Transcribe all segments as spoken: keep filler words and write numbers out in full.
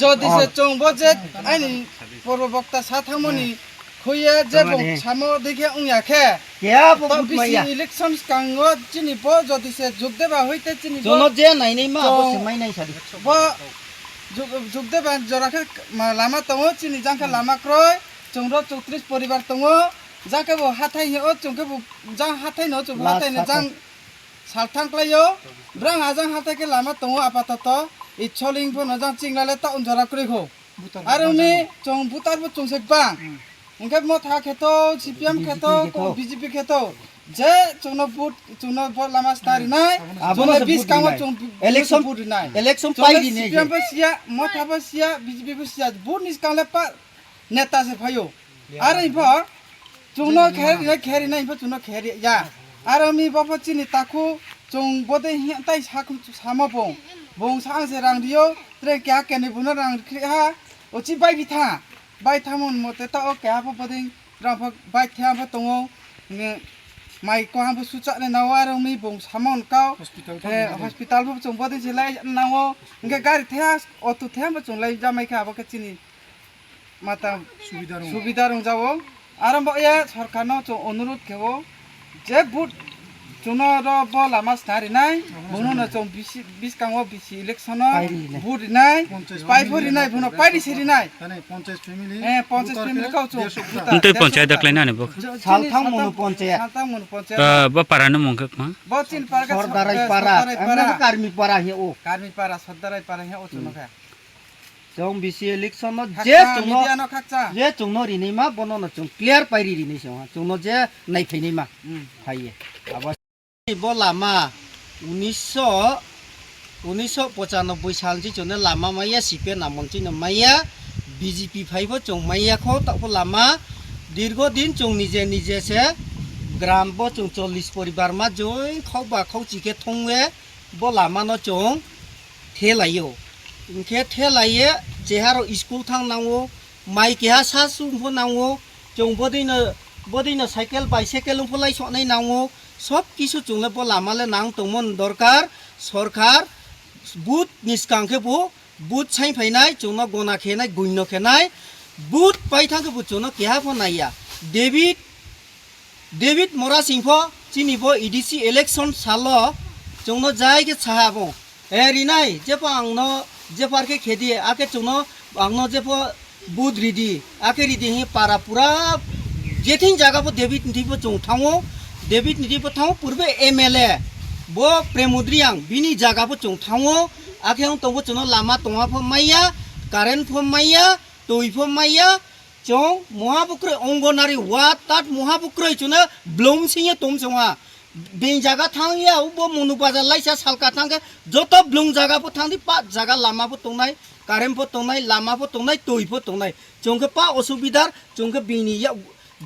Jodi se chwng bo je ani purbo bokta sa thangmani khuye je bo samo dekhe wngya khe. Keha bo to bisi election skango chini bo jodi se jugdeba hoite chini bo. Jono je nainai ma abo se mai nai sadi. Bo jug-, jugdeba jora khe ma lama tongo chini jang khe lama kroi. Chwng ro chowtris poribar tongo. Jang khe bo hathai o chwng khe bo jang hathai no chwng hathai no jang salthang klaio. Brang ajang hathai khe lama tongo apatoto. I choling phono jang chinglale ta unjora kwrwi kho. Aro ni chwng butar bo chwng se bang. Hwnkhe motha kheto, C P M kheto, B J P kheto. Je chwngno but, chwngno bo lama sna rinai. Abono chwngno se bis kamo chwng election but rinai. Election pai rinai C P M bo siya, motha bo siya, B J P bo siya. But ni skang le pa neta se phaio. Aro info chwngno kheri na kheri na info chwngno kheri ya. Aro mi bopho chini takhu chwng bode hiya tai sak samo bong. Bong sa ang se rang rio tre kya keni buno rang khri ha. Ochi bai bitha. Bai thamon mote ta o kya pho boding rang pho bai thya pho tongo. Nge mai ko ham pho sucha ne nao aro mi bong samon kao. Hospital pho chwng boding se lai nao. Nge gari thya auto thya pho chwng lai jamai kha abo khe chini. Mata subida rung. Subida rung jawo. Aro bo ye sorkar no chwng onurut khewo je but chwngno ro bo lama sna rinai, bono no chwng bisi, biskango bisi election no but rinai, pai pho rinai, bono pai ri se rinai. Tani ponchas family. Eh, ponchas family kau chwng. Ntei ponchayat daklai nani bo. Salthang mono ponchayat. Salthang mono ponchayat. Ba para no mungkha ma. Bo chin para ka Sordarai para, Sordarai para. Karmi para he o. Karmi para, Sordarai para he o chwngno kha. Chwng bisi election no je chwngno, je chwngno rinai ma bono no chwng clear pai ri rinai chwng ha. Chwngno je nai phainai ma. Phaiye. Abo bo lama unisho, unisho pochanoboi sal si chwngno lama maya, C P M amon chino maya, B J P phai bo chwng maya kho, ta bo lama dirgo din chwng nije nije se gram bo chwng chollish poribar ma joi khok ba khok chikhe thongwe bo lama no chwng thelaio. Hinkhe thelaiye cheharo school thang nango, mai keha sa sung pho nango, chwng bodino, bodino cycle, bicycle wng pho lai sonai nango, sob kisu chwng le bo lama le nang tongmon dorkar, sorkar, but ni swkang khe bo, but sai phainai, chwngno gona khenai, guino khenai, but pai thang khe bo chwngno keha pho naiya. David David Mora Singh pho chini bo A D C election salo chwngno jai khe saha bo. Eh, rinai, jepho angno jepar khe khedi, akhe chwngno angno jepho but ridi, akhe ridi hi para pura jething jaga pho David ni thwi pho chwng thango, David ni thwi pho thango, purbe M L A bo Premodri ang bini jaga pho chwng thango, akhe ang tongbo chwngno lama tongma pho maiya, current pho maiya, twi pho maiya, Chwng moha bukrwi ongonari wa tat moha bukrwi chwngno blong singye tom chwngha. Bini jaga thangya ubo munu bazar laisa salka thangkhe joto blong jaga pho thangdi pa jaga lama pho tongnai, current pho tongnai, lama pho tongnai, twi pho tongnai. Chwng khe pa osubidar, chwng khe bini ya,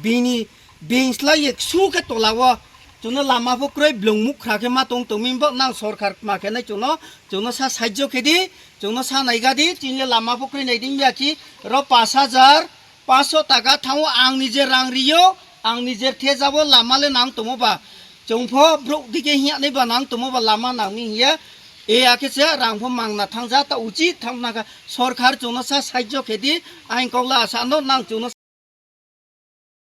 bini, bini slai ye su khe tola o. Chwngno lama pho kwrwi blong mukra khe ma tong tongmi bo nang sorkar ma khe nai chwngno, chwngno sa sahajyo khe di, chwngno sa naiga di, chini lama pho kwrwi nai di ya ki ro pash hajar, Panch sho taka thango ang nijer rang rio, ang nijer thejabo lama le nang tomo ba. Chwng pho brouh dike hiya nai ba nang tomo ba lama nang ni hiya. E akhe se rang pho mangna thangja ta uchit thangna kha sorkar chwngno sa sahajyo khe di, aing kok la asa no nang chwngno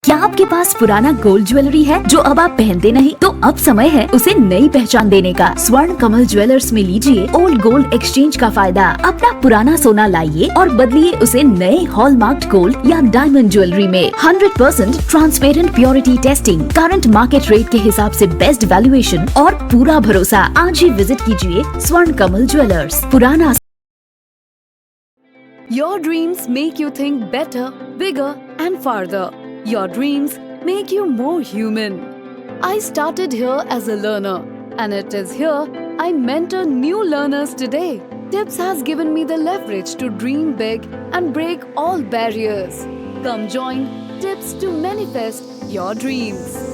क्या आपके पास पुराना gold jewellery है जो अब आप पहनते नहीं, तो अब समय है उसे नई पहचान देने का। स्वर्ण कमल ज्वेलर्स में लीजिए ओल्ड गोल्ड एक्सचेंज का फायदा। अपना पुराना सोना लाइए और बदलिए उसे नए हॉलमार्क्ड गोल्ड या डायमंड ज्वेलरी में। Hundred percent transparent purity testing, current market rate के हिसाब से बेस्ट वैल्यूएशन और पूरा भरोसा। आज ही विजिट कीजिए स्वर्ण कमल ज्वेलर्स, पुराना Your dreams make you think better, bigger, and farther. Your dreams make you more human. I started here as a learner, and it is here I mentor new learners today. Tips has given me the leverage to dream big and break all barriers. Come join Tips to manifest your dreams.